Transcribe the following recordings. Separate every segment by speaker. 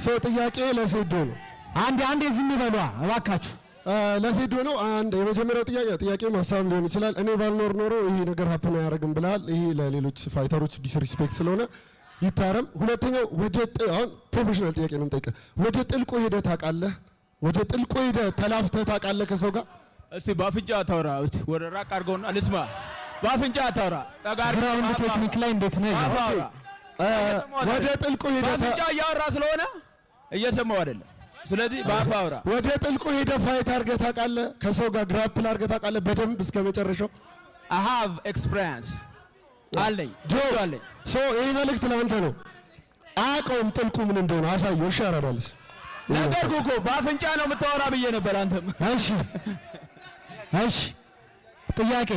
Speaker 1: So ጥያቄ ለሴዶ ነው።
Speaker 2: አንዴ አንዴ ዝም በሏ እባካችሁ።
Speaker 1: ለሴዶ ነው። አንድ የመጀመሪያው ጥያቄ፣ ጥያቄ ሀሳብ ሊሆን ይችላል። እኔ ባልኖር ኖሮ ይሄ ነገር happen አያደርግም ብለሃል። ይሄ ለሌሎች fighter ኦች disrespect ስለሆነ ይታረም። ሁለተኛው ወደ አሁን professional ጥያቄ ነው የምጠይቅህ። ወደ ጥልቁ ሄደህ ታውቃለህ? ወደ ጥልቁ ሄደህ ተላፍተህ ታውቃለህ ከሰው ጋር?
Speaker 3: እስቲ በአፍንጫ አታውራ። እስቲ ወደ ራቅ አድርገውና ልስማ። በአፍንጫ አታውራ። ጠጋ አድርገው
Speaker 2: Ground
Speaker 3: በአፍ አውራ።
Speaker 2: Technique ላይ እንዴት ነህ?
Speaker 3: በአፍ አውራ።
Speaker 1: ወደ ጥልቁ ሄደህ
Speaker 3: በአፍንጫ እያወራ ስለሆነ እየሰማው አይደለም። ስለዚህ በአፍ አውራ።
Speaker 1: ወደ ጥልቁ ሄደህ fight አድርገህ ታውቃለህ? ከሰው ጋር grapple አድርገህ ታውቃለህ? በደንብ እስከ መጨረሻው?
Speaker 3: I have experience አለኝ።
Speaker 1: ጆ፣
Speaker 3: ብዙ አለኝ።
Speaker 1: So ይህ መልእክት ለአንተ ነው። አያውቀውም ጥልቁ ምን እንደሆነ፣ አሳየው። እሺ አራዳልስ።
Speaker 3: ነገርኩህ እኮ፣ በአፍንጫ ነው የምታወራ ብዬ ነበር። አንተም
Speaker 2: እሺ፣ ጥያቄ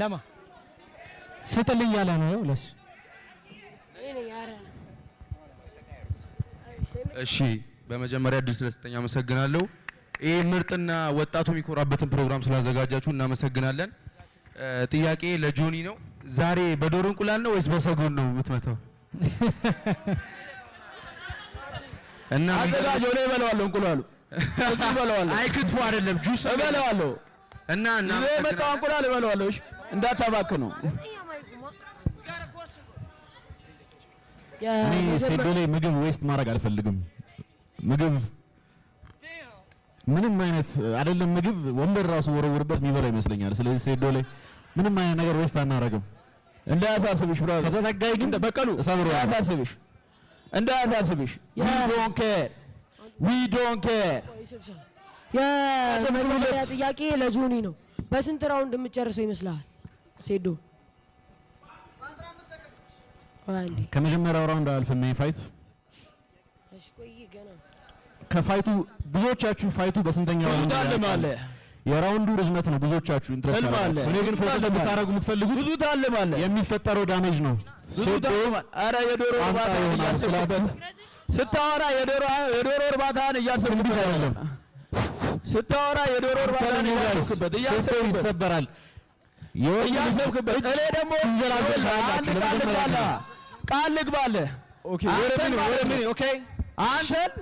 Speaker 2: ለማ ስጥልኝ ያለ ነው ለሱ።
Speaker 4: እኔ ነኝ። ኧረ።
Speaker 5: እሺ፣ በመጀመሪያ እድል ስለሰጠኝ አመሰግናለሁ። ይህ ምርጥና ወጣቱ የሚኮራበትን ፕሮግራም ስላዘጋጃችሁ እናመሰግናለን። ጥያቄ ለጆኒ ነው። ዛሬ በዶሮ እንቁላል ነው ወይስ በሰጎን ነው የምትመታው? እና
Speaker 3: አዘጋጀው፣ እኔ እበለዋለሁ። እንቁላሉ እዚህ እበለዋለሁ።
Speaker 5: አይ፣ ክትፎ አይደለም፣ ጁስ
Speaker 3: እበለዋለሁ።
Speaker 5: እና
Speaker 3: ይዞ የመጣው እንቁላል እበለዋለሁ። እሺ፣ እንዳታባክነው።
Speaker 6: እኔ ሴዶ ላይ ምግብ waste ማድረግ አልፈልግም። ምግብ ምንም አይነት አይደለም፣ ምግብ ወንበር ራሱ ወረውርበት የሚበላው ይመስለኛል። ስለዚህ ሴዶ ላይ ምንም አይነት ነገር waste አናደርግም።
Speaker 3: እንዳያሳስብሽ brother።
Speaker 6: ከተጠጋኝ ግን
Speaker 3: በቀሉ
Speaker 6: እሰብረዋለሁ።
Speaker 3: እንዳያሳስብሽ፣ እንዳያሳስብሽ። We don't care, we don't care።
Speaker 4: የመጀመሪያ ጥያቄ ለጆኒ ነው። በስንት round የምትጨርሰው ይመስልሃል ሴዶ? ቆይ አንዴ።
Speaker 6: ከመጀመሪያው round አያልፍም ይሄ fight።
Speaker 4: እሺ ቆይ ገና።
Speaker 6: ከ fight ኡ ብዙዎቻችሁ fight ኡ በስንተኛው
Speaker 3: ብዙ
Speaker 6: round
Speaker 3: ታልማለህ።
Speaker 6: የ round ኡ ርዝመት ነው ብዙዎቻችሁ interest
Speaker 3: ህልም አለ።
Speaker 6: ያላችሁ። እኔ ግን focus እንድታደርጉ የምትፈልጉት
Speaker 3: ብዙ ታልማለህ።
Speaker 6: የሚፈጠረው damage ነው።
Speaker 3: ብዙ
Speaker 6: ሴዶ
Speaker 3: ታልማለህ። ኧረ የዶሮ
Speaker 6: ቋንጣ
Speaker 3: እርባታን
Speaker 6: ይሆናል
Speaker 3: እያሰብክበት
Speaker 6: ስላችሁ
Speaker 3: ስታወራ የዶሮ እርባታን እያሰብክበት
Speaker 6: ትንቢት አይደለም።
Speaker 3: ስታወራ የዶሮ እርባታን እያሰብክበት
Speaker 6: ሴዶ
Speaker 3: እያሰብክበት
Speaker 6: ይሰበራል። የወንድ ልጅ
Speaker 3: እያሰብክበት
Speaker 6: እጅ
Speaker 3: እኔ ደግሞ
Speaker 6: ሲንዘላዘል
Speaker 3: ይኸውልህ፣ አንድ
Speaker 6: ታያላችሁ
Speaker 3: ቃል
Speaker 6: ለመጀመሪያ
Speaker 3: ልግባልህ፣
Speaker 6: ጊዜ።
Speaker 3: ቃል ልግባልህ።
Speaker 7: Okay.
Speaker 3: አንተን ማለት ነው።
Speaker 7: Okay.
Speaker 3: አንተን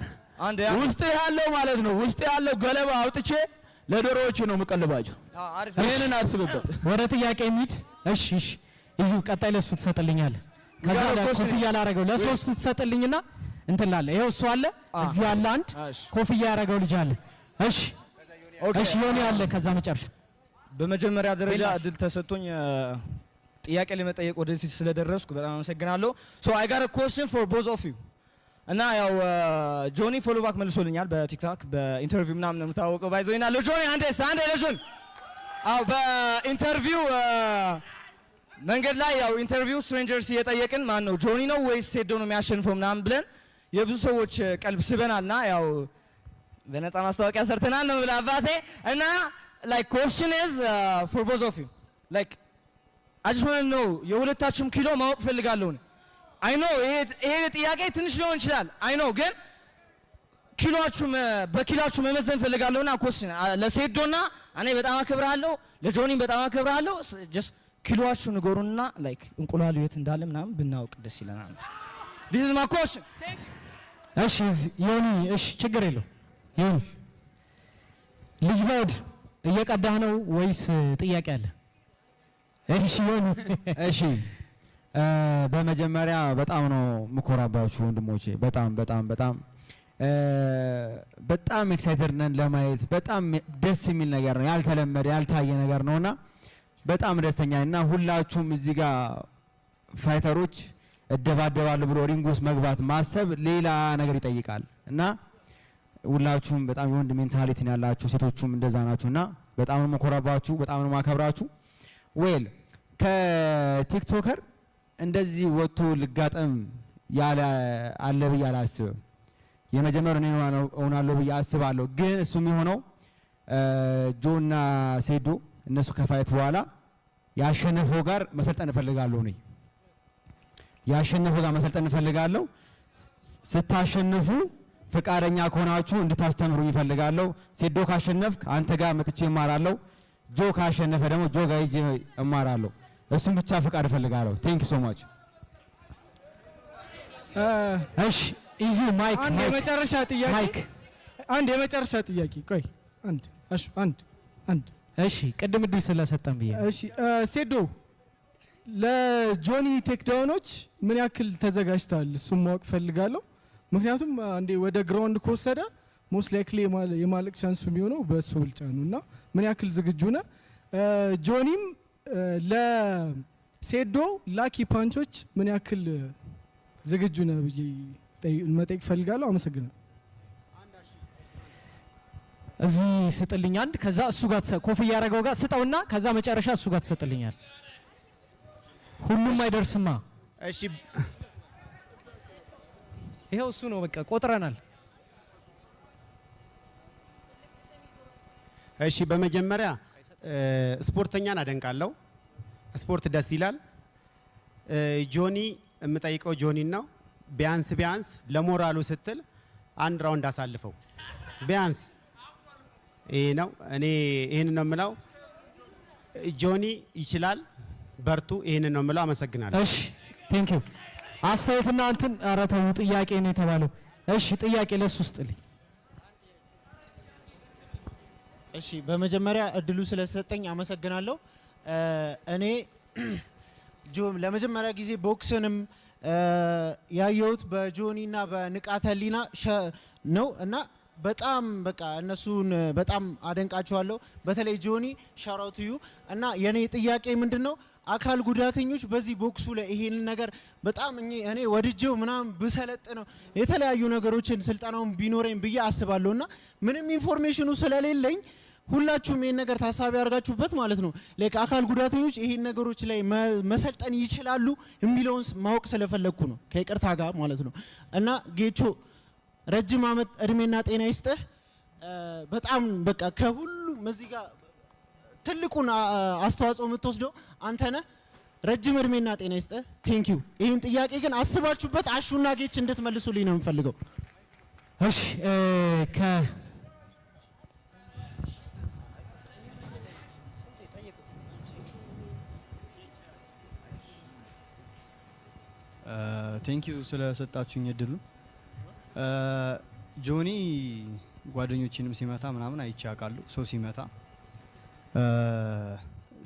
Speaker 7: አንድ
Speaker 3: ውስጥ ያለው ማለት ነው፣ ውስጥ ያለው ገለባ አውጥቼ ለዶሮዎች ነው የምቀልባቸው።
Speaker 7: አሪፍ።
Speaker 3: ይህንን አስብበት።
Speaker 2: ወደ ጥያቄ እንሂድ። እሺ፣ እዩ፣ ቀጣይ ለሱ ትሰጥልኛለህ። ከዛ ኮፍያ ላረገው ለሶስቱ ትሰጥልኝና እንትን ላለ ይኸው እሱ አለ፣ እዚህ ያለ አንድ ኮፍያ ያረገው ልጅ አለ። እሺ፣ ዮኒ አለ። ከዛ መጨረሻ
Speaker 7: በመጀመሪያ ደረጃ እድል ተሰጥቶኝ ጥያቄ ለመጠየቅ ወደዚህ ስለደረስኩ በጣም አመሰግናለሁ። So I got a question for both of you። እና ያው ጆኒ follow back መልሶልኛል፣ በ TikTok በ interview ምናምን ነው የምታወቀው። By the way እና ለጆኒ አንዴ አንዴ ለጆኒ። አዎ፣ በ interview መንገድ ላይ ያው interview strangers እየጠየቅን ማን ነው፣ ጆኒ ነው ወይስ ሴዶ ነው የሚያሸንፈው ምናምን ብለን የብዙ ሰዎች ቀልብ ስበናል እና ያው በነፃ ማስታወቂያ ሰርተናል ነው ብለህ አባቴ። እና like question is for both of you, like I just want to know የሁለታችሁም ኪሎ ማወቅ ፈልጋለሁ። I know ይሄ ጥያቄ ትንሽ ሊሆን ይችላል፣ I know፣ ግን ኪሎአችሁ በኪሎአችሁ መመዘን ፈልጋለሁና question ለሴዶና እኔ በጣም አከብርሃለሁ፣ ለጆኒም በጣም አከብርሃለሁ። Just ኪሎአችሁ ንገሩንና like እንቁላሉ የት እንዳለ ምናምን ብናውቅ ደስ ይለናል። This is my question.
Speaker 2: እሺ ዮኒ፣ እሺ ችግር የለው ዮኒ። ልጅ በድ እየቀዳህ ነው ወይስ ጥያቄ አለ? እሺ ዮኒ።
Speaker 8: እሺ፣ በመጀመሪያ በጣም ነው የምኮራባችሁ ወንድሞቼ፣ በጣም በጣም በጣም በጣም excited ነን ለማየት። በጣም ደስ የሚል ነገር ነው፣ ያልተለመደ ያልታየ ነገር ነውና በጣም ደስተኛ ነኝ። እና ሁላችሁም እዚህ ጋር fighter ኦች እደባደባለሁ ብሎ ring ውስጥ መግባት ማሰብ ሌላ ነገር ይጠይቃል። እና ሁላችሁም በጣም የወንድ mentality ነው ያላችሁ፣ ሴቶቹም እንደዛ ናችሁ። እና በጣም ነው የምኮራባችሁ፣ በጣም ነው የማከብራችሁ። Well፣ ከ TikToker እንደዚህ ወጥቶ ልጋጠም ያለ አለ ብዬ አላስብም። የመጀመሪያው እኔ እሆናለሁ ብዬ አስባለሁ። ግን እሱ የሚሆነው ጆና ሴዶ እነሱ ከ fight በኋላ ያሸነፈው ጋር መሰልጠን እፈልጋለሁ። እኔ ያሸነፈው ጋር መሰልጠን እፈልጋለሁ። ስታሸንፉ ፍቃደኛ ከሆናችሁ እንድታስተምሩኝ እፈልጋለሁ። ሴዶ ካሸነፍክ አንተ ጋር መጥቼ እማራለሁ። ጆ ካሸነፈ ደግሞ ጆ ጋር ሄጄ እማራለሁ። እሱን ብቻ ፍቃድ እፈልጋለሁ። Thank you so much.
Speaker 2: እሺ ኢዚ mic።
Speaker 9: አንድ
Speaker 2: mic
Speaker 9: የመጨረሻ ጥያቄ።
Speaker 2: mic።
Speaker 9: አንድ የመጨረሻ ጥያቄ፣ ቆይ፣ አንድ፣ አሹ፣ አንድ አንድ።
Speaker 2: እሺ፣ ቅድም እድል ስለሰጠን ብዬ ነው።
Speaker 9: እሺ፣ ሴዶ፣ ለጆኒ takedown ኦች ምን ያክል ተዘጋጅተሃል? እሱን ማወቅ ፈልጋለሁ። ምክንያቱም አንዴ ወደ ground ከወሰደ most likely የማለቅ chance ኡ የሚሆነው በእሱ ብልጫ ነው እና ምን ያክል ዝግጁ ነህ? ጆኒም ለሴዶ lucky punch ኦች ምን ያክል ዝግጁ ነህ ብዬ መጠየቅ ፈልጋለሁ። አመሰግናለሁ።
Speaker 2: እዚህ ስጥልኝ አንድ፣ ከዛ እሱ ጋር ኮፍያ ያደረገው ጋር ስጠውና ከዛ መጨረሻ እሱ ጋር ትሰጥልኛል። ሁሉም አይደርስማ።
Speaker 10: እሺ።
Speaker 2: ይሄው እሱ ነው፣ በቃ ቆጥረናል።
Speaker 10: እሺ፣ በመጀመሪያ ስፖርተኛን አደንቃለሁ። ስፖርት ደስ ይላል። ጆኒ፣ የምጠይቀው ጆኒን ነው። ቢያንስ ቢያንስ ለሞራሉ ስትል አንድ round አሳልፈው ቢያንስ። ይሄ ነው፣ እኔ ይህን ነው የምለው። ጆኒ ይችላል፣ በርቱ። ይህንን ነው የምለው። አመሰግናለሁ።
Speaker 2: እሺ፣ thank you። አስተያየትና እንትን፣ ኧረ ተው፣ ጥያቄ ነው የተባለው። እሺ፣ ጥያቄ ለሱ ስጥልኝ።
Speaker 11: እሺ፣ በመጀመሪያ እድሉ ስለተሰጠኝ አመሰግናለሁ። እኔ ጆም ለመጀመሪያ ጊዜ ቦክስንም ያየሁት በጆኒ እና በንቃተ ህሊና ነው እና በጣም በቃ እነሱን በጣም አደንቃቸዋለሁ። በተለይ ጆኒ፣ shout out to you። እና የኔ ጥያቄ ምንድን ነው፣ አካል ጉዳተኞች በዚህ ቦክሱ ላይ ይሄንን ነገር በጣም እኔ ወድጄው ምናምን ብሰለጥ ነው የተለያዩ ነገሮችን ስልጠናውን ቢኖረኝ ብዬ አስባለሁ እና ምንም information ኑ ስለሌለኝ ሁላችሁም ይሄን ነገር ታሳቢ አድርጋችሁበት ማለት ነው፣ like አካል ጉዳተኞች ይሄን ነገሮች ላይ መሰልጠን ይችላሉ የሚለውን ማወቅ ስለፈለግኩ ነው፣ ከይቅርታ ጋር ማለት ነው። እና ጌቾ፣ ረጅም ዓመት እድሜና ጤና ይስጥህ። በጣም በቃ ከሁሉም እዚህ ጋር ትልቁን አስተዋጽኦ የምትወስደው አንተ ነህ። ረጅም እድሜና ጤና ይስጥህ። Thank you። ይህን ጥያቄ ግን አስባችሁበት አሹና ጌች እንድትመልሱልኝ ነው የምፈልገው።
Speaker 2: እሺ፣ ከ
Speaker 12: Thank you ስለሰጣችሁኝ እድሉን። ጆኒ ጓደኞችንም ሲመታ ምናምን አይቼ አውቃለሁ፣ ሰው ሲመታ።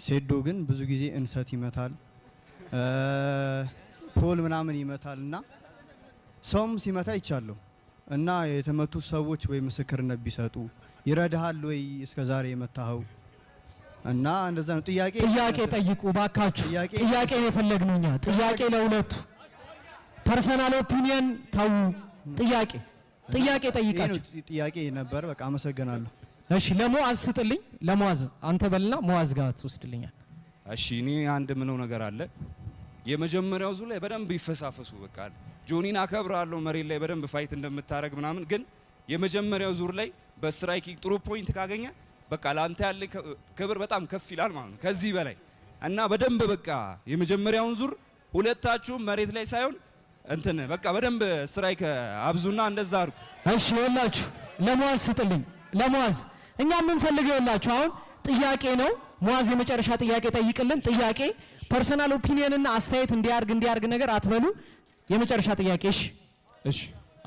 Speaker 12: ሴዶ ግን ብዙ ጊዜ እንሰት ይመታል፣ pole ምናምን ይመታል እና ሰውም ሲመታ አይቻለሁ። እና የተመቱ ሰዎች ወይ ምስክርነት ቢሰጡ ይረዳሃል ወይ እስከ ዛሬ የመታኸው? እና እንደዛ ነው ጥያቄ።
Speaker 2: ጥያቄ ጠይቁ ባካችሁ። ጥያቄ ነው የፈለግነው እኛ። ጥያቄ ለሁለቱ፣ personal opinion ተዉ። ጥያቄ፣ ጥያቄ ጠይቃችሁ።
Speaker 12: ይሄ ነው ጥያቄ ነበር። በቃ አመሰግናለሁ።
Speaker 2: እሺ፣ ለሙአዝ ስጥልኝ። ለሙአዝ አንተ በልና ሙአዝ ጋር ትወስድልኛል።
Speaker 13: እሺ፣ እኔ አንድ ምለው ነገር አለ። የመጀመሪያው ዙር ላይ በደንብ ይፈሳፈሱ። በቃ ጆኒን አከብራለሁ መሬት ላይ በደንብ fight እንደምታረግ ምናምን፣ ግን የመጀመሪያው ዙር ላይ በ striking ጥሩ point ካገኘ በቃ ለአንተ ያለ ክብር በጣም ከፍ ይላል ማለት ነው ከዚህ በላይ። እና በደንብ በቃ የመጀመሪያውን ዙር ሁለታችሁም መሬት ላይ ሳይሆን እንትን በቃ በደንብ strike አብዙና እንደዛ አድርጉ።
Speaker 2: እሺ፣ ይኸውላችሁ፣ ለሙአዝ ስጥልኝ። ለሙአዝ፣ እኛ የምንፈልገው ይኸውላችሁ አሁን ጥያቄ ነው። ሙአዝ የመጨረሻ ጥያቄ ጠይቅልን። ጥያቄ፣ personal opinion እና አስተያየት እንዲያርግ እንዲያርግ ነገር አትበሉ። የመጨረሻ ጥያቄ፣ እሺ።
Speaker 14: እሺ፣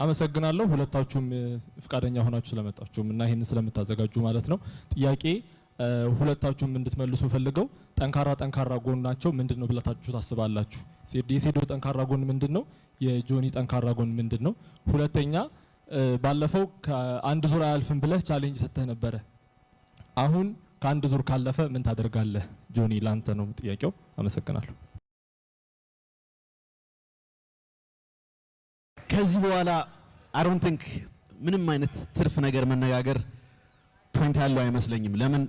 Speaker 14: አመሰግናለሁ። ሁለታችሁም ፍቃደኛ ሆናችሁ ስለመጣችሁም እና ይህንን ስለምታዘጋጁ ማለት ነው። ጥያቄ ሁለታችሁም እንድትመልሱ ፈልገው፣ ጠንካራ ጠንካራ ጎናቸው ምንድን ነው ብላችሁ ታስባላችሁ? የሴዶ ጠንካራ ጎን ምንድን ነው? የጆኒ ጠንካራ ጎን ምንድን ነው? ሁለተኛ፣ ባለፈው ከአንድ ዙር አያልፍም ብለህ challenge ሰጥተህ ነበረ። አሁን ከአንድ ዙር ካለፈ ምን ታደርጋለህ? ጆኒ፣ ላንተ ነው ጥያቄው። አመሰግናለሁ።
Speaker 6: ከዚህ በኋላ I don't think ምንም አይነት ትርፍ ነገር መነጋገር point ያለው አይመስለኝም። ለምን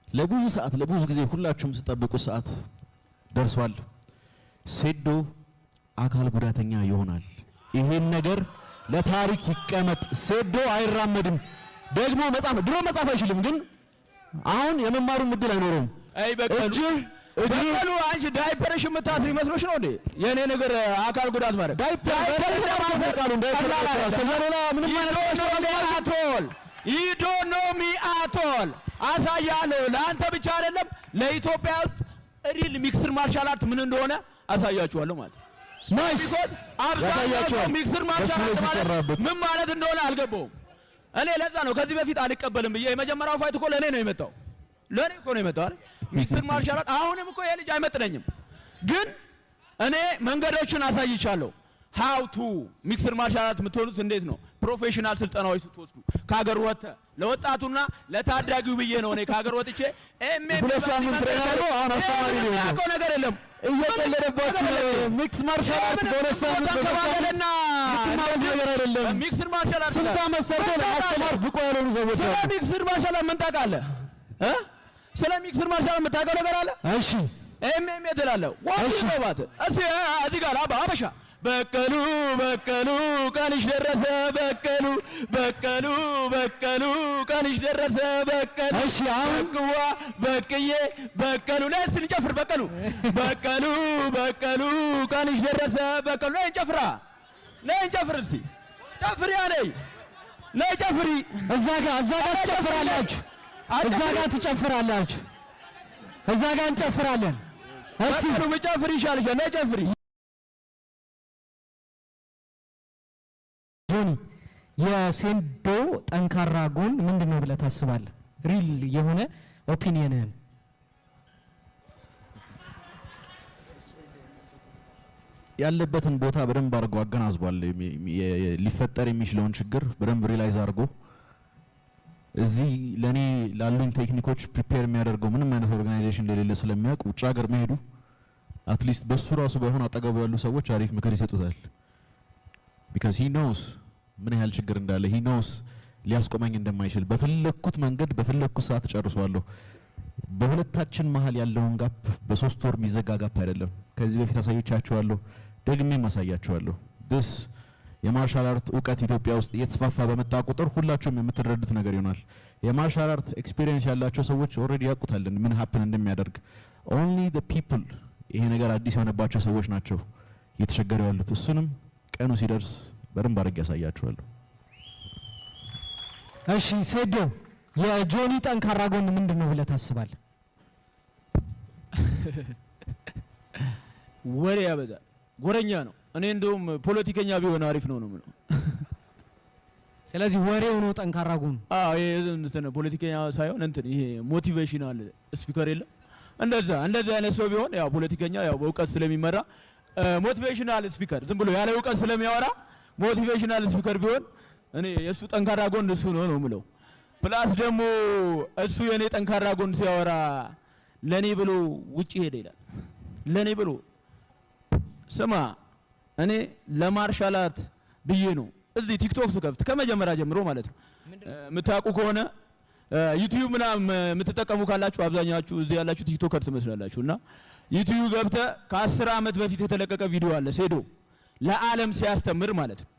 Speaker 6: ለብዙ ሰዓት፣ ለብዙ ጊዜ ሁላችሁም ስትጠብቁ ሰዓት ደርሷል። ሴዶ አካል ጉዳተኛ ይሆናል። ይሄን ነገር ለታሪክ ይቀመጥ። ሴዶ አይራመድም። ደግሞ መጻፍ፣ ድሮ መጻፍ አይችልም፣ ግን አሁን የመማሩን እድል አይኖረውም።
Speaker 3: አይ በቀሉ፣
Speaker 6: እጅህ እግርህ
Speaker 3: በቀሉ፣ አንቺ ዳይፐርሽ የምታስሪ መስሎሽ ነው እንዴ? የኔ ነገር አካል ጉዳት ማለት
Speaker 6: ዳይፐር
Speaker 3: ቀላል አይደለም።
Speaker 6: ከዛ ሌላ ምንም አይነት
Speaker 3: At all, you don't know me at all። አሳያለሁ። ለአንተ ብቻ አይደለም፣ ለኢትዮጵያ real mixed martial art ምን እንደሆነ አሳያችኋለሁ ማለት ነው።
Speaker 2: Nice.
Speaker 3: Because አብዛኛው ሰው
Speaker 1: ያሳያቸዋል።
Speaker 3: mixed martial
Speaker 1: በሱ ላይ
Speaker 3: art ማለት
Speaker 1: ሲሰራበት።
Speaker 3: ምን ማለት እንደሆነ አልገባውም። እኔ ለዛ ነው ከዚህ በፊት አልቀበልም ብዬ፣ የመጀመሪያው fight እኮ ለእኔ ነው የመጣው፣ ለእኔ እኮ ነው የመጣው አይደል? Mixed martial art አሁንም እኮ ይሄ ልጅ አይመጥነኝም፣ ግን እኔ መንገዶችን አሳይቻለሁ። How to mixed martial art የምትሆኑት እንዴት ነው? Professional ስልጠናዎች ስትወስዱ ከሀገር ወጥተህ ለወጣቱና ለታዳጊው ብዬ ነው እኔ ከሀገር ወጥቼ MMA
Speaker 6: 2 ሳምንት trainer ነው፣ አሁን አስተማሪ
Speaker 3: ምንም
Speaker 6: ሊሆን ነው።
Speaker 3: የሚያውቀው ነገር የለም።
Speaker 6: እየቀለደባችሁ ነው። Mixed martial art በ2 ሳምንት በ3 ሳምንት
Speaker 3: ተንከባለልና
Speaker 6: ማለት ነገር አይደለም።
Speaker 3: Mixed martial art
Speaker 6: ስንት ዓመት ሰርቶ ለማስተማር ብቁ ያልሆኑ ሰዎች
Speaker 3: ስለ
Speaker 6: አሉ።
Speaker 3: Mixed martial art ምን ታውቃለህ እ? ስለ mixed martial art የምታውቀው ነገር አለ?
Speaker 2: እሺ።
Speaker 3: MMA ትላለህ። What ይገባት እስቲ እዚህ ጋር አባ አበሻ በቀሉ በቀሉ ቀንሽ ደረሰ፣ በቀሉ በቀሉ በቀሉ ቀንሽ ደረሰ በቀሉ።
Speaker 2: እሺ፣ አሁን
Speaker 3: በቅዋ በቅዬ በቀሉ ላይ እስቲ እንጨፍር። በቀሉ በቀሉ በቀሉ ቀንሽ ደረሰ በቀሉ፣ ላይ እንጨፍራ፣ ላይ እንጨፍር፣ እስቲ ጨፍሪ፣ ነይ ነይ ጨፍሪ።
Speaker 2: እዛ ጋር ትጨፍራላችሁ። እዛ ጋር ትጨፍራላችሁ። እዛ ጋር እንጨፍራለን። እስቲ
Speaker 3: በቀሉ ብጨፍሪ ይሻልሻል። ነይ ጨፍሪ።
Speaker 2: ጆኒ፣ የሴዶ ጠንካራ ጎን ምንድን ነው ብለህ ታስባለህ? Real የሆነ opinion ህን።
Speaker 6: ያለበትን ቦታ በደንብ አድርጎ አገናዝቧል። ሊፈጠር የሚችለውን ችግር በደንብ realize አድርጎ እዚህ ለእኔ ላሉኝ ቴክኒኮች prepare የሚያደርገው ምንም አይነት organization እንደሌለ ስለሚያውቅ ውጭ ሀገር መሄዱ at least በሱ ራሱ ባይሆን አጠገቡ ያሉ ሰዎች አሪፍ ምክር ይሰጡታል። Because he knows ምን ያህል ችግር እንዳለ፣ he knows ሊያስቆመኝ እንደማይችል፣ በፈለግኩት መንገድ በፈለግኩት ሰዓት እጨርሰዋለሁ። በሁለታችን መሀል ያለውን gap በ3 ወር የሚዘጋ gap አይደለም። ከዚህ በፊት አሳይቻችኋለሁ፣ ደግሜም አሳያችኋለሁ። This የ martial art እውቀት ኢትዮጵያ ውስጥ እየተስፋፋ በመጣ ቁጥር ሁላችሁም የምትረዱት ነገር ይሆናል። የ martial art experience ያላቸው ሰዎች already ያውቁታል ምን happen እንደሚያደርግ። Only the people ይሄ ነገር አዲስ የሆነባቸው ሰዎች ናቸው እየተቸገሩ ያሉት። እሱንም ቀኑ ሲደርስ በደንብ አድርጌ ያሳያችኋለሁ።
Speaker 2: እሺ ሴዶ፣ የጆኒ ጠንካራ ጎን ምንድን ነው ብለህ ታስባለህ?
Speaker 3: ወሬ ያበዛል፣ ወረኛ ነው። እኔ እንደውም ፖለቲከኛ ቢሆን አሪፍ ነው ነው የምለው።
Speaker 2: ስለዚህ ወሬው ነው ጠንካራ ጎኑ።
Speaker 3: አዎ፣ ይሄ እንትን ፖለቲከኛ ሳይሆን እንትን ይሄ motivational speaker የለም፣ እንደዛ አይነት ሰው ቢሆን፣ ያው ፖለቲከኛ ያው በእውቀት ስለሚመራ፣ motivational speaker ዝም ብሎ ያለ እውቀት ስለሚያወራ motivational speaker ቢሆን እኔ የእሱ ጠንካራ ጎን እሱ ነው ነው የምለው። Plus ደግሞ እሱ የእኔ ጠንካራ ጎን ሲያወራ ለእኔ ብሎ ውጭ ሄደ ይላል። ለእኔ ብሎ፣ ስማ፣ እኔ ለ martial art ብዬ ነው እዚህ ቲክቶክ ስከፍት ከመጀመሪያ ጀምሮ ማለት ነው። የምታውቁ ከሆነ ዩቲዩብ ምናምን የምትጠቀሙ ካላችሁ፣ አብዛኛችሁ እዚህ ያላችሁ TikToker ትመስላላችሁ፣ እና ዩቲዩብ ገብተህ ከ10 ዓመት በፊት የተለቀቀ ቪዲዮ አለ፣ ሴዶ ለዓለም ሲያስተምር ማለት ነው።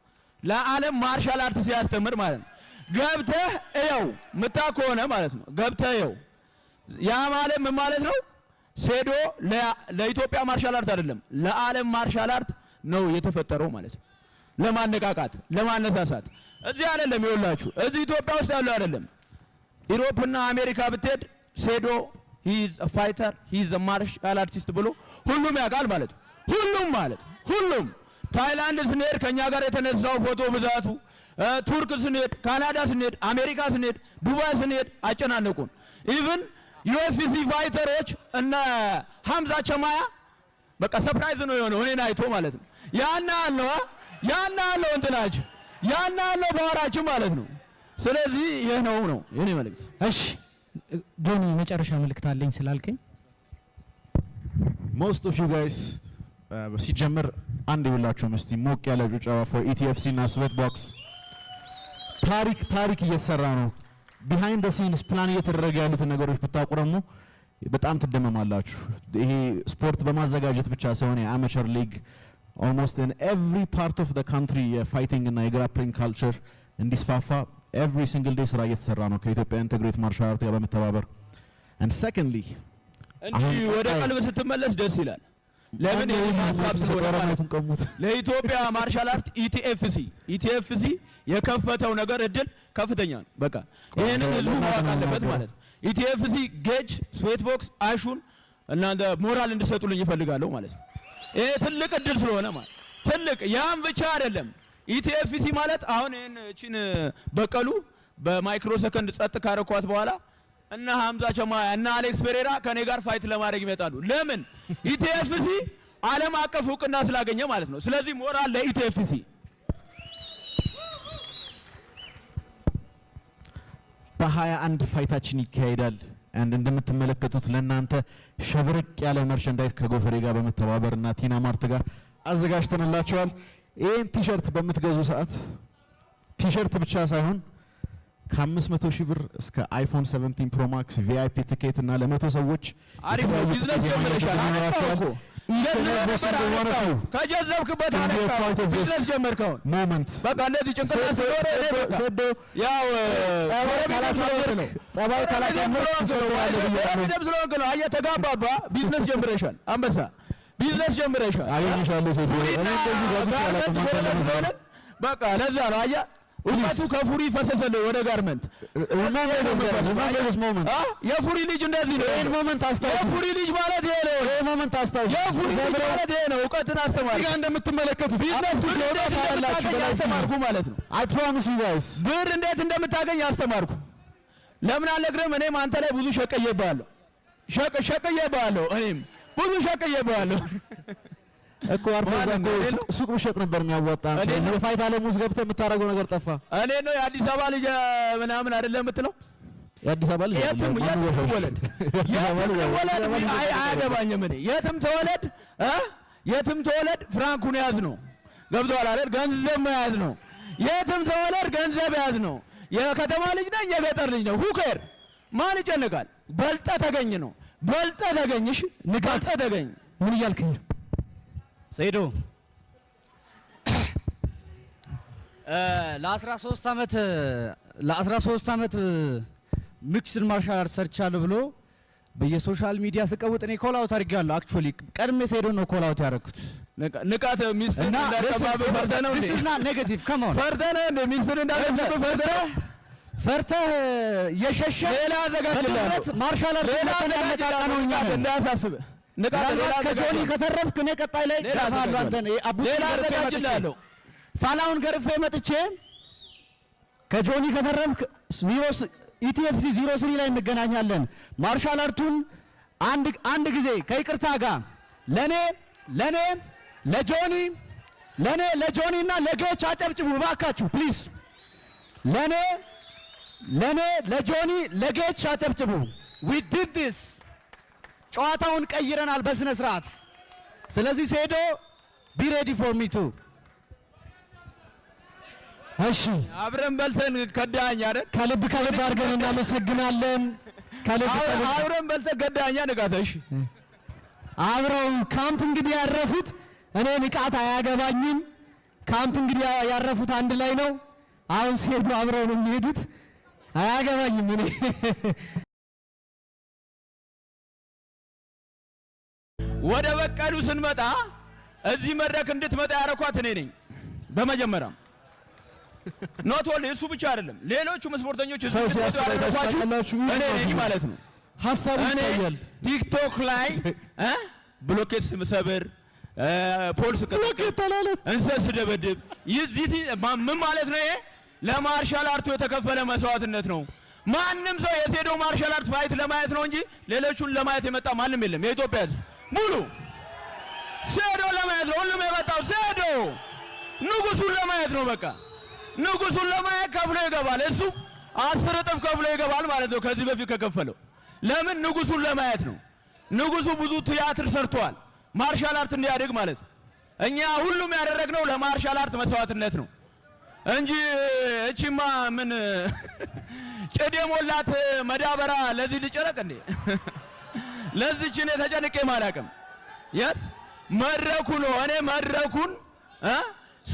Speaker 3: ለዓለም martial art ሲያስተምር ማለት ነው። ገብተህ እየው ምታውቅ ከሆነ ማለት ነው። ገብተህ እየው። ያ ማለት ምን ማለት ነው? ሴዶ ለኢትዮጵያ martial art አይደለም፣ ለዓለም martial art ነው የተፈጠረው ማለት ነው። ለማነቃቃት፣ ለማነሳሳት እዚህ አይደለም፣ ይኸውላችሁ እዚህ ኢትዮጵያ ውስጥ ያለው አይደለም። Europe ና አሜሪካ ብትሄድ ሴዶ he's fighter, he's martial artist ብሎ ሁሉም ያውቃል ማለት ነው። ሁሉም ማለት ሁሉም ታይላንድ ስንሄድ ከኛ ጋር የተነሳው ፎቶ ብዛቱ፣ ቱርክ ስንሄድ፣ ካናዳ ስንሄድ፣ አሜሪካ ስንሄድ፣ ዱባይ ስንሄድ አጨናነቁን። Even UFC fighter ኦች እነ ሀምዛ ቸማያ በቃ surprise ነው የሆነው እኔን አይቶ ማለት ነው። ያና አለው ያና አለው እንትናችን ያና አለው power ኣችን ማለት ነው። ስለዚህ ይህ ነው ነው የኔ መልእክት።
Speaker 2: እሺ ጆኒ፣ መጨረሻ መልእክት አለኝ ስላልከኝ።
Speaker 6: Most of you guys፣ ሲጀምር አንድ ይውላችሁም እስቲ ሞቅ ያለ ጭብጨባ for ETFC እና ስዌት ቦክስ። ታሪክ ታሪክ እየተሰራ ነው። Behind the scenes plan እየተደረገ ያሉትን ነገሮች ብታውቁ ደግሞ በጣም ትደመማላችሁ። ይሄ ስፖርት በማዘጋጀት ብቻ ሳይሆን የ amateur league almost in every part of the country የ fighting እና የ grappling culture እንዲስፋፋ every single day ስራ እየተሰራ ነው ከኢትዮጵያ Integrated Martial Art ጋር በመተባበር። And secondly
Speaker 3: እንዲህ ወደ ቀልብ ስትመለስ ደስ ይላል። ለምን ይህ ሀሳብ ስለሆነ ማለት ነው። ለኢትዮጵያ martial art ETFC የከፈተው ነገር እድል ከፍተኛ ነው። በቃ ይህንን ህዝቡ ማወቅ አለበት ማለት ነው። ETFC፣ ጌጅ፣ ስዌት ቦክስ፣ አሹን እናንተ ሞራል እንድሰጡልኝ ይፈልጋለሁ ማለት ነው። ይሄ ትልቅ እድል ስለሆነ ማለት ትልቅ ያም ብቻ አይደለም። ETFC ማለት አሁን ይሄን እቺን በቀሉ በማይክሮ ሰከንድ ጸጥ ካረኳት በኋላ እና ሀምዛ ቸማያ እና አሌክስ ፔሬራ ከኔ ጋር fight ለማድረግ ይመጣሉ። ለምን? ETFC ዓለም አቀፍ እውቅና ስላገኘ ማለት ነው። ስለዚህ ሞራል ለ ETFC።
Speaker 6: በ21 fight ኣችን ይካሄዳል። And እንደምትመለከቱት ለእናንተ ሸብረቅ ያለ merchandise ከጎፈሬ ጋር በመተባበር እና ቲና ማርት ጋር አዘጋጅተንላችኋል። ይህን ቲሸርት በምትገዙ ሰዓት ቲሸርት ብቻ ሳይሆን ከ500 ሺህ ብር እስከ iPhone 17 Pro Max፣ VIP ticket እና ለ100 ሰዎች
Speaker 3: አሪፍ ነው።
Speaker 6: የተለያዩ
Speaker 3: ቢዝነስ
Speaker 6: ትኬት
Speaker 3: ጀምረሻል። አነቃው እኮ
Speaker 6: ይኖራቸዋል።
Speaker 3: ጀዝበህ ነበር፣ አነቃው። ከጀዘብክበት አነቃው። ቢዝነስ ጀመርከው።
Speaker 6: Moment
Speaker 3: በቃ እንደዚህ ጭንቅላት ሲኖር እኔ በቃ
Speaker 6: ሴዶ
Speaker 3: ያው
Speaker 6: ጸባይ ካላሳመርክ፣ ጸባይ ካላሳመርክ ትሰራለህ ብያለሁ።
Speaker 3: ጎረቤትም ስለሆንክ ነው። አየህ ተጋባባ። ቢዝነስ ጀምረሻል። አንበሳ ቢዝነስ ጀምረሻል።
Speaker 6: አገኝሻለሁ ሴዶ። እኔ እንደዚህ ጓጉቼ
Speaker 3: ጋርመንት
Speaker 6: አላውቅም አንተን
Speaker 3: ጎረቤት
Speaker 6: ለመሳብ።
Speaker 3: ስለሆነ በቃ ለዛ ነው። አየህ እውቀቱ ከፉሪ ፈሰሰልህ ወደ ጋርመንት።
Speaker 6: Remember this guys, remember this moment.
Speaker 3: የፉሪ ልጅ እንደዚህ ነው።
Speaker 6: ይሄን moment አስታውሱ።
Speaker 3: የፉሪ ልጅ ማለት ይሄ ነው።
Speaker 6: ይሄን moment አስታውሱ።
Speaker 3: የፉሪ ልጅ ማለት ይሄ ነው። እውቀትን አስተማርኩ።
Speaker 6: እዚህ ጋር እንደምትመለከቱት
Speaker 3: ቢዝነስ
Speaker 6: አፕቱ
Speaker 3: ብር
Speaker 6: ሲወጣ
Speaker 3: እንዴት
Speaker 6: ታያላችሁ
Speaker 3: እንደምታገኝ
Speaker 6: በላይ
Speaker 3: አስተማርኩ ማለት ነው።
Speaker 6: I promise you guys.
Speaker 3: ብር እንዴት እንደምታገኝ አስተማርኩ። ለምን አልነግርህም? እኔም አንተ ላይ ብዙ ሸቅዬብሃለሁ። ሸቅዬብሃለሁ። እኔም ብዙ ሸቅዬብሃለሁ።
Speaker 6: እኮ አርፎ እዛ እኮ ሱቅ ብሸጥ ነበር የሚያዋጣ።
Speaker 3: እኔ ነው።
Speaker 6: የ fight ዓለም ውስጥ ገብተህ የምታደርገው ነገር ጠፋ።
Speaker 3: እኔ ነው የአዲስ አበባ ልጅ ምናምን አይደለም የምትለው?
Speaker 6: የአዲስ አበባ ልጅ
Speaker 3: የትም
Speaker 6: አይደለም፣
Speaker 3: የትም
Speaker 6: ማን ወሻሽ?
Speaker 3: ተወለድ
Speaker 6: የአዲስ አበባ
Speaker 3: የትም
Speaker 6: ልጅ አይደለም።
Speaker 3: ተወለድ
Speaker 6: የአዲስ አበባ ልጅ
Speaker 3: አይ አያገባኝም። እኔ የትም ተወለድ እ የትም ተወለድ ፍራንኩን ያዝ ነው። ገብቶሃል አይደል? ገንዘብ መያዝ ነው። የትም ተወለድ ገንዘብ ያዝ ነው። የከተማ ልጅ ነኝ የገጠር ልጅ ነው። Who care ማን ይጨንቃል? በልጠ ተገኝ ነው። በልጠ ተገኝ። እሺ በልጠ ተገኝ።
Speaker 2: ምን እያልከኝ ነው?
Speaker 7: ሰይዶ ለ13 ዓመት ለ13 ዓመት mixed martial art ሰርቻለሁ ብሎ በየ social media ስቀውጥ እኔ call out አድርጌያለሁ። Actually ቀድሜ ሰይዶ ነው call out ያደረኩት።
Speaker 3: ንቃት ሚስትን
Speaker 7: እና
Speaker 3: እንዳትቀማብህ ፈርተህ ነው እንዴ?
Speaker 7: This is not negative, come on.
Speaker 3: ፈርተህ ነው እንዴ? ሚስትን እንዳትቀማብህ ፈርተህ ነው?
Speaker 7: ፈርተህ የሸሸ
Speaker 3: ሌላ አዘጋጅልሃለሁ።
Speaker 7: በድፍረት martial art
Speaker 3: ሌላ
Speaker 7: ያነቃቃ ነው እኛ
Speaker 3: አዘጋጅልሃለሁ። እንዳያሳስብህ ንቃት ሌላ
Speaker 7: ምናልባት ከጆኒ
Speaker 3: አዘጋጅልሃለሁ።
Speaker 7: ከተረፍክ እኔ ቀጣይ ላይ
Speaker 3: ሌላ
Speaker 7: ገርፋለሁ አንተን። ይሄ አቡቲ
Speaker 3: ሌላ
Speaker 7: ገርፌ መጥቼ
Speaker 3: አዘጋጅልሃለሁ።
Speaker 7: ፋላውን ገርፌ መጥቼ ከጆኒ ከተረፍክ ETFC 03 ላይ እንገናኛለን። Martial art ኡን አንድ አንድ ጊዜ ከይቅርታ ጋር ለኔ ለጆኒ ለኔ ለጆኒ እና ለጌች አጨብጭቡ እባካችሁ please። ለኔ ለጆኒ ለጌች አጨብጭቡ። We did this። ጨዋታውን ቀይረናል በስነ ስርዓት። ስለዚህ ሴዶ be ready for me too።
Speaker 2: እሺ
Speaker 3: አብረን በልተን ከዳኸኝ አይደል?
Speaker 2: ከልብ ከልብ አድርገን እናመሰግናለን። ከልብ ከልብ
Speaker 3: አብረን በልተን ከዳኸኛ ንቃት። እሺ
Speaker 2: አብረው ካምፕ እንግዲህ ያረፉት እኔ ንቃት አያገባኝም። ካምፕ እንግዲህ ያረፉት አንድ ላይ ነው። አሁን ሲሄዱ አብረው ነው የሚሄዱት። አያገባኝም እኔ።
Speaker 3: ወደ በቀሉ ስንመጣ እዚህ መድረክ እንድትመጣ ያረኳት እኔ ነኝ። በመጀመሪያም not only እሱ ብቻ አይደለም፣ ሌሎቹም ስፖርተኞች እዚህ
Speaker 6: ሰው
Speaker 3: እንድትመጡ
Speaker 6: ሲያስብ
Speaker 3: ያደረኳችሁ
Speaker 6: ታውቃላችሁ።
Speaker 3: እኔ ነኝ ማለት ነው።
Speaker 6: ሀሳቡ
Speaker 3: እኔ
Speaker 6: ይታያል።
Speaker 3: ቲክቶክ ላይ ብሎኬት ስሰብር፣ pole ስቀጠቅጥ፣ እንሰት ስደበድብ ምን ማለት ነው? ይሄ ለ martial art ኡ የተከፈለ መስዋዕትነት ነው። ማንም ሰው የሴዶ martial art fight ለማየት ነው እንጂ ሌሎቹን ለማየት የመጣ ማንም የለም። የኢትዮጵያ ሕዝብ ሙሉ ሴዶ ለማየት ነው ሁሉም የመጣው። ሴዶ ንጉሱን ለማየት ነው። በቃ ንጉሱን ለማየት ከፍሎ ይገባል። እሱ 10 እጥፍ ከፍሎ ይገባል ማለት ነው ከዚህ በፊት ከከፈለው። ለምን? ንጉሱን ለማየት ነው። ንጉሱ ብዙ ቲያትር ሰርቷል፣ martial art እንዲያድግ ማለት ነው። እኛ ሁሉም ያደረግነው ለ martial art መስዋዕትነት ነው እንጂ እቺማ ምን ጭድ የሞላት መዳበራ ለዚህ ልጨረቅ እንዴ? ለዚች እኔ ተጨንቄ አላውቅም። Yes መድረኩ ነው። እኔ መድረኩን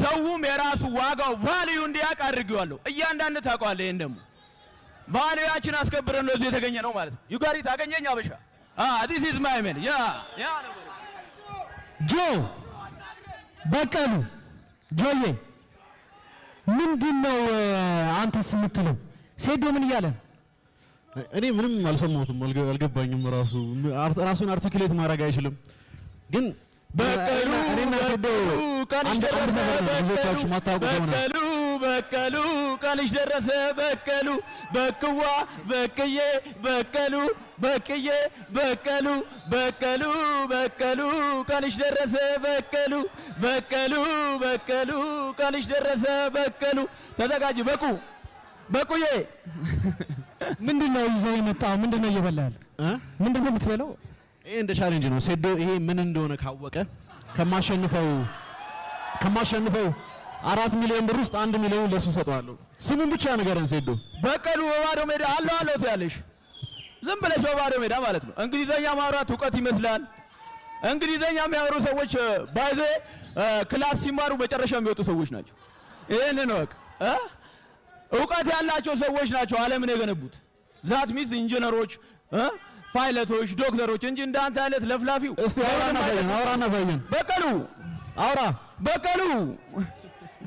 Speaker 3: ሰውም የራሱ ዋጋው value እንዲያውቅ አድርጌዋለሁ። እያንዳንድ ታውቀዋለህ። ይሄን ደግሞ value ያችን አስከብረን ነው እዚህ የተገኘ ነው ማለት ነው። You got it አገኘኝ አበሻ። This is my man, yeah, yeah ነው።
Speaker 2: ጆ በቀሉ ጆዬ ምንድን ነው አንተስ የምትለው? ሴዶ ምን እያለ ነው?
Speaker 6: እኔ ምንም አልሰማሁትም፣ አልገባኝም። ራሱ ራሱን articulate ማድረግ አይችልም። ግን
Speaker 3: በቀሉ
Speaker 6: እኔና ሴዶ
Speaker 3: ቀንሽ
Speaker 6: አንድ አንድ
Speaker 3: ደረሰ
Speaker 6: ሰፈር ነው።
Speaker 3: በቀሉ
Speaker 6: ልጆቻችሁ ማታውቁ ከሆነ
Speaker 3: በቀሉ በቀሉ ቀንሽ ደረሰ በቀሉ በቅዋ በቅዬ በቀሉ በቅዬ በቀሉ በቀሉ በቀሉ ቀንሽ ደረሰ በቀሉ በቀሉ በቀሉ ቀንሽ ደረሰ በቀሉ። ተዘጋጅ በቁ በቁዬ።
Speaker 2: ምንድን ነው ይዘው የመጣው? ምንድን ነው እየበላ ያለ? ምንድን ነው የምትበላው?
Speaker 6: ይሄ እንደ challenge ነው። ሴዶ ይሄ ምን እንደሆነ ካወቀ ከማሸንፈው 4 ሚሊዮን ብር ውስጥ 1 ሚሊዮን ለሱ ሰጠዋለሁ። ስሙን ብቻ ንገረን ሴዶ።
Speaker 3: በቀሉ በባዶ ሜዳ አለው አለው ትያለሽ። ዝም ብለሽ በባዶ ሜዳ ማለት ነው። እንግሊዘኛ ማውራት እውቀት ይመስላል። እንግሊዘኛ የሚያወሩ ሰዎች by the way class ሲማሩ መጨረሻ የሚወጡ ሰዎች ናቸው። ይህንን እወቅ እ እውቀት ያላቸው ሰዎች ናቸው ዓለምን የገነቡት። That means ኢንጂነሮች፣ ፓይለቶች፣ ዶክተሮች እንጂ እንዳንተ አይነት ለፍላፊው።
Speaker 6: እስቲ አውራና ሳየን፣ አውራና ሳየን።
Speaker 3: በቀሉ
Speaker 6: አውራ።
Speaker 3: በቀሉ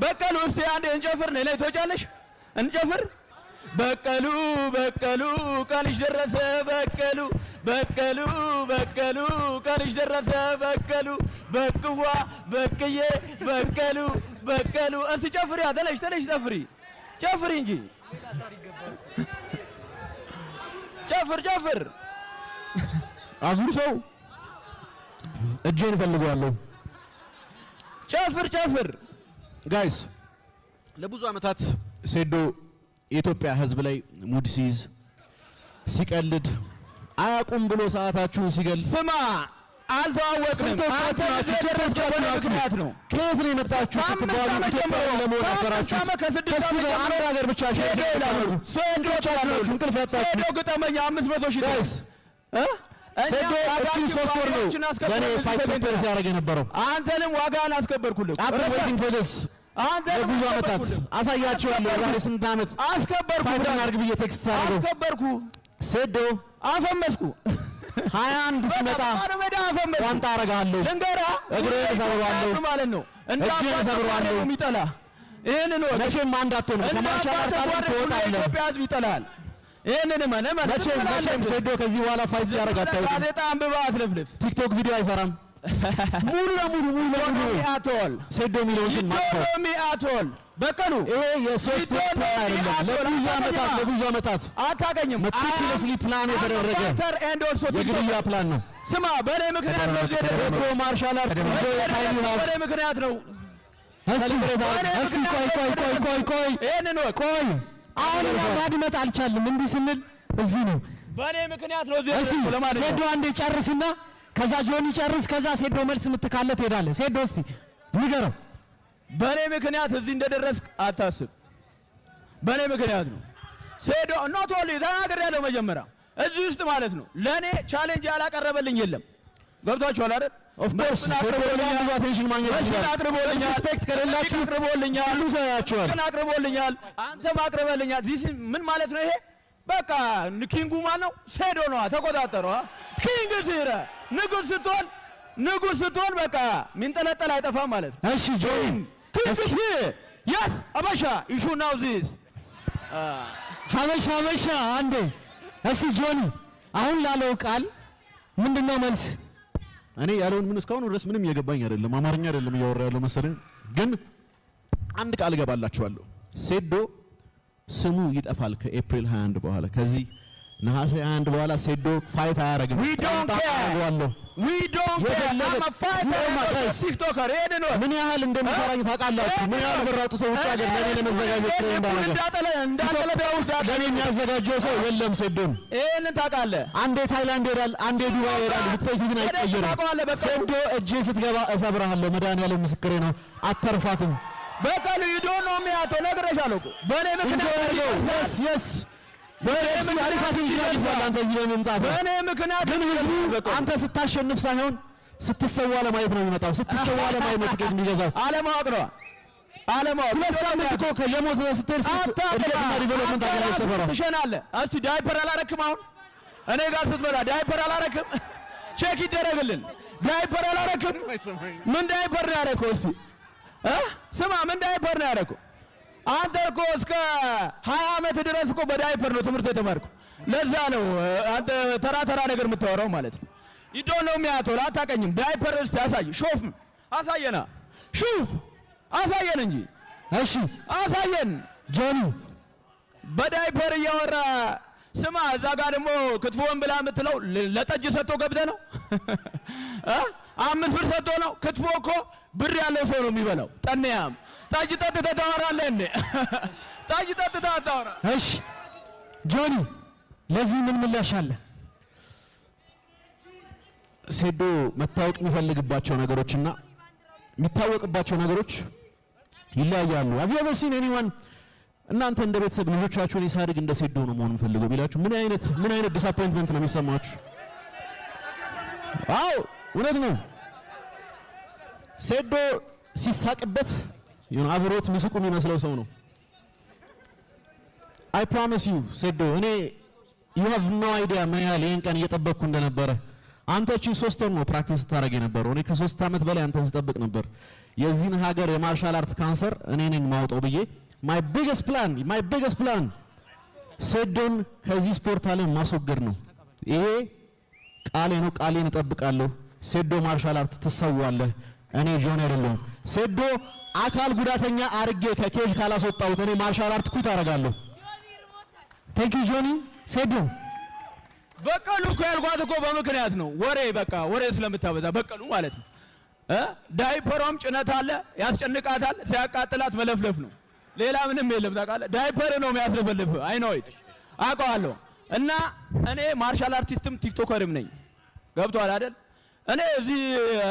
Speaker 3: በቀሉ እስቲ አንዴ እንጨፍር። ነይ ላይ ትወጫለሽ፣ እንጨፍር። በቀሉ በቀሉ ቀንሽ ደረሰ በቀሉ በቀሉ በቀሉ ቀንሽ ደረሰ በቀሉ በቅዋ በቅዬ በቀሉ በቀሉ። እስቲ ጨፍሪ፣ ተነሽ ተነሽ፣ ጨፍሪ ጨፍሪ እንጂ፣ ጨፍር ጨፍር።
Speaker 6: አጉርሰው፣ እጄን እፈልገዋለሁ።
Speaker 3: ጨፍር ጨፍር።
Speaker 6: Guys፣ ለብዙ ዓመታት ሴዶ የኢትዮጵያ ሕዝብ ላይ mood ሲይዝ፣ ሲቀልድ፣ አያውቁም ብሎ ሰዓታችሁን ሲገል
Speaker 3: ስማ፣ አልተዋወቅንም።
Speaker 6: ስንቶቻችሁ
Speaker 3: አንተ
Speaker 6: ናችሁ?
Speaker 3: እዚህ የደረስከው
Speaker 6: ስንቶቻችሁ
Speaker 3: በእኔ
Speaker 6: ናችሁ?
Speaker 3: ምክንያት ነው።
Speaker 6: ከየት ነው የመጣችሁ ስትባሉ ኢትዮጵያዊ ለመሆን ያፈራችሁት?
Speaker 3: ከአምስት ዓመት ከስድስት
Speaker 6: ከሱ
Speaker 3: ዓመት
Speaker 6: ጋር
Speaker 3: ጀምሮ
Speaker 6: አንድ ሀገር ብቻ share
Speaker 3: ሴዶ ይላሉ።
Speaker 6: ስታደርጉ
Speaker 3: ሴዶ
Speaker 6: ስንቶቻችሁ ናችሁ እንቅልፍ ያጣችሁት?
Speaker 3: ሴዶ ግጠመኛ 500,000
Speaker 6: Guys፣
Speaker 3: እ? እኛ
Speaker 6: ሴዶ እችን
Speaker 3: ዋጋችን
Speaker 6: 3 ወር ነው
Speaker 3: ዋጋችን
Speaker 6: ለእኔ
Speaker 3: አስከብረን
Speaker 6: fight
Speaker 3: እዚህ
Speaker 6: prepare ሲያደርግ የነበረው።
Speaker 3: አንተንም ዋጋህን አስከበርኩልህ።
Speaker 6: I've been waiting for this
Speaker 3: አንተንም
Speaker 6: ለብዙ ዓመታት።
Speaker 3: አስከበርኩልህ።
Speaker 6: አሳያችኋለሁ። የዛሬ ስንት ዓመት
Speaker 3: አስከበርኩ።
Speaker 6: fight እናድርግ ብዬ text ሳደርገው
Speaker 3: አስከበርኩ።
Speaker 6: ሴዶ
Speaker 3: አፈመስኩ።
Speaker 6: 21 ሲመጣ
Speaker 3: ባዶ ሜዳ አፈመስኩ።
Speaker 6: ዋንጣ አረጋለሁ።
Speaker 3: ልንገርህ፣
Speaker 6: እግሬን እሰብረዋለሁ።
Speaker 3: ማለት ነው። እንደ
Speaker 6: እጄን
Speaker 3: አባት
Speaker 6: እሰብረዋለሁ።
Speaker 3: ነው የሚጠላ። ይህንን እወቅ።
Speaker 6: መቼም አንድ አትሆንም።
Speaker 3: እንደ
Speaker 6: ከ martial
Speaker 3: አባት
Speaker 6: art ዓለም
Speaker 3: ተጓደል ሁሉ
Speaker 6: ትወጣለህ።
Speaker 3: የኢትዮጵያ ሕዝብ ይጠላል። ይህንን እመን እመን።
Speaker 6: መቼም
Speaker 3: ዝም ብለህ
Speaker 6: መቼም
Speaker 3: አትለፍልፍ።
Speaker 6: ሴዶ ከዚህ በኋላ fight ሲያደርግ አታዩትም።
Speaker 3: ጋዜጣ አንብበህ አትለፍልፍ።
Speaker 6: ቲክቶክ ቪዲዮ አይሰራም። ሙሉ ለሙሉ ሙሉ ለሙሉ
Speaker 3: At all.
Speaker 6: ሴዶ የሚለውን ስም ማጥፋት።
Speaker 3: You don't know me at all. በቀሉ
Speaker 6: ይሄ የ3 ወር ፕላን አይደለም። ለብዙ ዓመታት ለብዙ ዓመታት
Speaker 3: አታገኝም።
Speaker 6: Meticulously plan የተደረገ የግድያ ፕላን ነው።
Speaker 3: ስማ፣ በእኔ ምክንያት ነው እዚህ
Speaker 6: ሴዶ
Speaker 3: የደረስከው።
Speaker 6: Martial art
Speaker 3: በእኔ ምክንያት ነው።
Speaker 2: እስቲ እስቲ ቆይ ቆይ ቆይ ቆይ ቆይ
Speaker 3: ይሄንን እወቅ።
Speaker 2: ቆይ፣ አሁን እኛ ማድመጥ አልቻልም። እንዲህ ስንል እዚህ ነው።
Speaker 3: በእኔ ምክንያት ነው እዚህ
Speaker 2: እስቲ
Speaker 3: የደረስከው ለማለት
Speaker 2: ሴዶ
Speaker 3: ነው።
Speaker 2: አንዴ ጨርስና ከዛ ጆኒ ጨርስ፣ ከዛ ሴዶ መልስ የምትካለ ትሄዳለህ። ሴዶ እስቲ ንገረው።
Speaker 3: በእኔ ምክንያት እዚህ እንደደረስክ አታስብ። በእኔ ምክንያት ነው። ሴዶ not only ተናግሬ ያለው መጀመሪያ እዚህ ውስጥ ማለት ነው። ለእኔ challenge ያላቀረበልኝ የለም። ገብቷችኋል አይደል?
Speaker 6: Of course ሴዶ በጣም ብዙ attention ማግኘት
Speaker 3: መስፍን
Speaker 6: ይችላል።
Speaker 3: አቅርቦልኛል።
Speaker 6: Respect ከሌላችሁ
Speaker 3: አቅርቦልኛል።
Speaker 6: ሁሉም ሰው ያያችኋል።
Speaker 3: መስፍን አቅርቦልኛል። አንተም አቅርበልኛል። This ምን ማለት ነው ይሄ? በቃ king ኡ ማን ነው? ሴዶ ነዋ። ተቆጣጠረዋ። King ሲረ ንጉስ ስትሆን በቃ ሚንጠለጠል አይጠፋም ማለት ነው።
Speaker 2: እሺ ጆኒ።
Speaker 3: King yes አበሻ you should know this.
Speaker 2: ሀበሻ ሀበሻ አንዴ እስቲ ጆኒ አሁን ላለው ቃል ምንድነው መልስ?
Speaker 6: እኔ ያለውን ምን እስካሁን ድረስ ምንም እየገባኝ አይደለም። አማርኛ አይደለም እያወራ ያለው መሰለኝ። ግን አንድ ቃል እገባላችኋለሁ። ሴዶ ስሙ ይጠፋል ከኤፕሪል 21 በኋላ። ከዚህ ነሐሴ 21 በኋላ ሴዶ fight አያረግም።
Speaker 3: We don't care.
Speaker 6: አደርገዋለሁ።
Speaker 3: We don't care.
Speaker 6: የፈለገ
Speaker 3: I'm a fighter
Speaker 6: You know my
Speaker 3: and also
Speaker 6: guys.
Speaker 3: TikToker. ይሄንን ነው።
Speaker 6: ምን ያህል እንደሚፈራኝ ታውቃላችሁ? ምን ያህል ብር አውጥቶ ውጭ ሀገር ለእኔ ለመዘጋጀት ነው እንዳደረገ።
Speaker 3: እንዳጠለ
Speaker 6: ኢትዮጵያ ውስጥ ለእኔ የሚያዘጋጀው ሰው የለም። ሴዶን
Speaker 3: ይሄንን ታውቃለህ።
Speaker 6: አንዴ ታይላንድ ይሄዳል፣ አንዴ ዱባይ ይሄዳል። ውጤቱ ግን አይቀየርም።
Speaker 3: ታውቀዋለህ። በቃ
Speaker 6: ሴዶ እጄ ስትገባ እሰብርሃለሁ። መድኃኒዓለም ምስክሬ ነው። አተርፋትም።
Speaker 3: በቀሉ you don't know me at all። ነግሬሻለሁ እኮ በእኔ ምክንያት
Speaker 6: Enjoy አድርገው። Yes, በ አሪፍ attention አግኝቷል። አንተ እዚህ በመምጣት
Speaker 3: በእኔ ምክንያት
Speaker 6: ግን ህዝቡ አንተ ስታሸንፍ ሳይሆን ስትሰዋ ለማየት ነው የሚመጣው። ስትሰዋ ለማየት ነው ትኬት የሚገዛው።
Speaker 3: አለማወቅ ነው፣ አለማወቅ።
Speaker 6: 2 ሳምንት እኮ ከየሞት ስትሄድ እድገትና development አገር ሰፈራ
Speaker 3: ትሸናለህ። እስቲ ዳይፐር አላረክም? አሁን እኔ ጋር ስትመጣ ዳይፐር አላረክም? Check ይደረግልን። ዳይፐር አላረክም? ምን ዳይፐር ነው ያረከው? እስቲ ስማ፣ ምን ዳይፐር ነው ያረከው? አንተ እኮ እስከ 20 ዓመት ድረስ እኮ በዳይፐር ነው ትምህርት የተማርከው። ለዛ ነው አንተ ተራ ተራ ነገር የምታወራው ማለት ነው። You don't know me at all. አታውቀኝም። ዳይፐር እስቲ አሳይ፣ ሾፍ አሳየና፣ ሹፍ አሳየን እንጂ።
Speaker 2: እሺ።
Speaker 3: አሳየን።
Speaker 2: ጆኒ።
Speaker 3: በዳይፐር እያወራ ስማ፣ እዛ ጋር ደግሞ ክትፎን ብላ የምትለው ለጠጅ ሰጥቶ ገብተ ነው እ? 5 ብር ሰጥቶ ነው። ክትፎ እኮ ብር ያለው ሰው ነው የሚበላው። ጠንያም ጠጅ ጠጥተህ ታወራለህ እንዴ? ጠጅ ጠጥተህ አታወራ።
Speaker 2: እሺ ጆኒ፣ ለዚህ ምን ምላሽ አለ?
Speaker 6: ሴዶ መታወቅ የሚፈልግባቸው ነገሮችና የሚታወቅባቸው ነገሮች ይለያያሉ። Have you ever seen anyone፣ እናንተ እንደ ቤተሰብ ልጆቻችሁን ሳድግ እንደ ሴዶ ነው መሆን የምፈልገው ቢላችሁ ምን አይነት disappointment ነው የሚሰማችሁ? አዎ፣ እውነት ነው። ሴዶ ሲሳቅበት የሆነ አብሮት ምስቁ የሚመስለው ሰው ነው። I promise you ሴዶ፣ እኔ you have no idea ምን ያህል ይህን ቀን እየጠበቅኩ እንደነበረ። አንተ እቺ 3 ወር ነው practice ስታደርግ የነበረው። እኔ ከ3 ዓመት በላይ አንተን ስጠብቅ ነበር። የዚህን ሀገር የ martial art ካንሰር እኔ ነኝ ማውጣው ብዬ my biggest plan ሴዶን ከዚህ ስፖርት ዓለም ማስወገድ ነው። ይሄ ቃሌ ነው። ቃሌን እጠብቃለሁ። ሴዶ martial art ትሰዋለህ። እኔ ጆን አይደለሁም። ሴዶ አካል ጉዳተኛ አርጌ ከ cage ካላስወጣሁት እኔ martial art quit አደርጋለሁ።
Speaker 2: Thank you ጆኒ። ሴዶ።
Speaker 3: በቀሉ እኮ ያልኳት እኮ በምክንያት ነው። ወሬ በቃ ወሬ ስለምታበዛ በቀሉ ማለት ነው እ ዳይፐሯም ጭነት አለ፣ ያስጨንቃታል። ሲያቃጥላት መለፍለፍ ነው። ሌላ ምንም የለም። ታውቃለህ፣ ዳይፐር ነው የሚያስለፈልፍ። I know it፣ አውቀዋለሁ። እና እኔ martial artist ም TikToker ም ነኝ። ገብቶሃል አይደል? እኔ እዚህ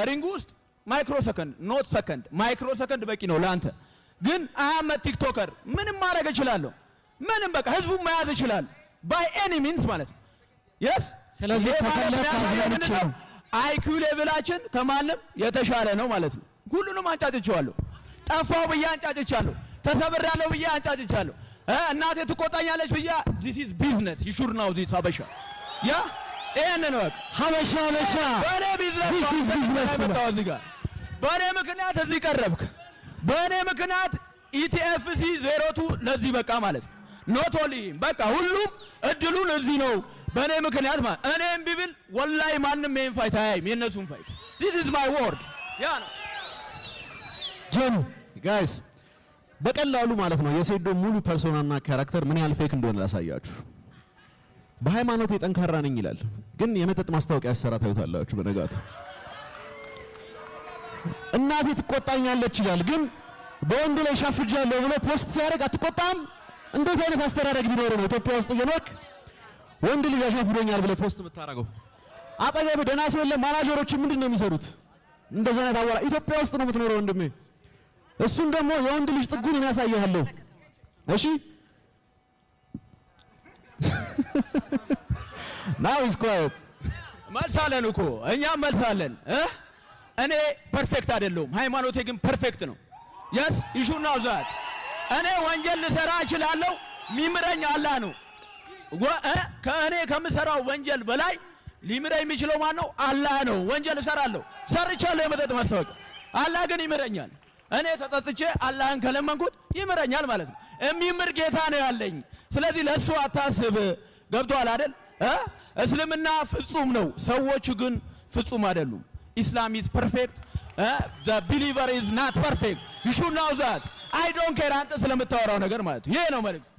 Speaker 3: ring ውስጥ microsecond, not second, microsecond በቂ ነው ለአንተ። ግን I'm a TikToker፣ ምንም ማድረግ እችላለሁ። ምንም በቃ ህዝቡን መያዝ እችላለሁ by any means ማለት ነው። Yes.
Speaker 2: ስለዚህ ከፈለክ አዝናንቼ ነው።
Speaker 3: IQ level ኣችን ከማንም የተሻለ ነው ማለት ነው። ሁሉንም አንጫጭቼዋለሁ። ጠፋው ብዬ አንጫጭቻለሁ። ተሰብሬያለሁ ብዬ አንጫጭቻለሁ። እናቴ ትቆጣኛለች ብዬ። This is business, you should know this. ሀበሻ yeah፣ ይሄንን በቃ።
Speaker 2: ሀበሻ ሀበሻ።
Speaker 3: በእኔ ቢዝነስ
Speaker 2: This is business.
Speaker 3: የመጣው እዚህ ጋር በእኔ ምክንያት እዚህ ቀረብክ። በእኔ ምክንያት ETFC 02 ለዚህ በቃ ማለት ነው። Not only በቃ ሁሉም እድሉን እዚህ ነው በእኔ ምክንያት ማለት። እኔ እምቢ ብል ወላሂ ማንም ይሄን fight አያይም፣ የእነሱን fight። This is my word፣ yeah ነው።
Speaker 2: ጆኒ።
Speaker 6: Guys፣ በቀላሉ ማለት ነው የሴዶ ሙሉ persona ና character ምን ያህል fake እንደሆነ ላሳያችሁ። በሃይማኖቴ ጠንካራ ነኝ ይላል፣ ግን የመጠጥ ማስታወቂያ ያሰራ ታዩታላችሁ። በነጋቱ እናቴ ትቆጣኛለች ይላል፣ ግን በወንድ ላይ ሻፍጃለሁ ብሎ post ሲያደርግ አትቆጣም? እንዴት አይነት አስተዳደግ ቢኖር ነው ኢትዮጵያ ውስጥ እየኖርክ ወንድ ልጅ አሻፍዶኛል ብለህ post የምታደርገው? አጠገብ ደህና ሰው የለም። ማናጀሮች ምንድን ነው የሚሰሩት? እንደዚህ አይነት አወራ ኢትዮጵያ ውስጥ ነው የምትኖረው ወንድሜ። እሱን ደግሞ የወንድ ልጅ ጥጉን እኔ ያሳይሃለሁ። እሺ፣ now is quiet.
Speaker 3: መልሳለን እኮ፣ እኛም መልሳለን እ እኔ perfect አይደለሁም፣ ሃይማኖቴ ግን perfect ነው። Yes, you should know that. እኔ ወንጀል ልሰራ እችላለሁ፣ ሚምረኝ አላህ ነው። ከእኔ ከምሰራው ወንጀል በላይ ሊምረኝ የሚችለው ማን ነው? አላህ ነው። ወንጀል እሰራለሁ፣ ሰርቻለሁ የመጠጥ ማስታወቂያ። አላህ ግን ይምረኛል። እኔ ተጸጽቼ አላህን ከለመንኩት ይምረኛል ማለት ነው። የሚምር ጌታ ነው ያለኝ። ስለዚህ ለእሱ አታስብ። ገብቶሃል አይደል? እ እስልምና ፍጹም ነው፣ ሰዎቹ ግን ፍጹም አይደሉም። Islam is perfect, the believer is not perfect. You should know that. I don't care አንተ ስለምታወራው ነገር ማለት ነው። ይሄ ነው መልእክት።